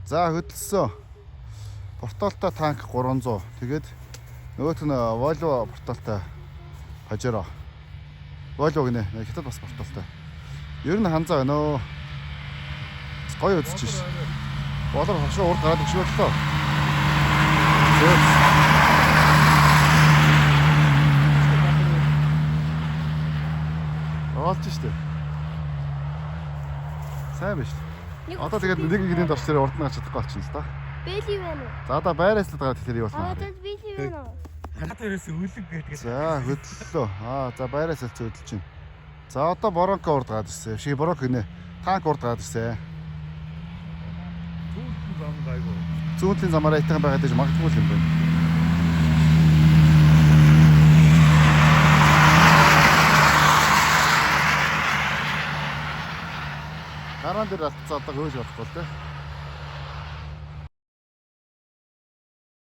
За хөдөлсөн. Порталта танк 300. Тэгээд нөгөөх нь Volvo порталтай Pajero. Volvo гинэ. Хятад бас порталтай. Ер нь ханзаа байна өө. Гоё үзэж ш. Болор хошоо урд гараад өгшөө боллоо. Зөө. Оолж штэ. Сайн биш. Нэг Одоо тэгээд нэг нэгний дорч дээр урд нь гарч чадахгүй болчихно л та. Бэли байна уу? За одоо байраас л гараад тэгэхээр юу болно? Аа тэгээд бэли байна уу? Ханаа дээрээс өлег гэдэг. За хөдлөлөө. Аа за байраас л хөдөлж байна. За одоо Боронко урд гараад ирсэн. Шиг Боронко гинэ. Танк урд гараад ирсэн. Түүхэн зам гайгүй. Зүүнтлийн замаараа итэн байгаад иж магадгүй л юм байна. Гараан дээр алдцаа одоо хөөж болохгүй л дээ.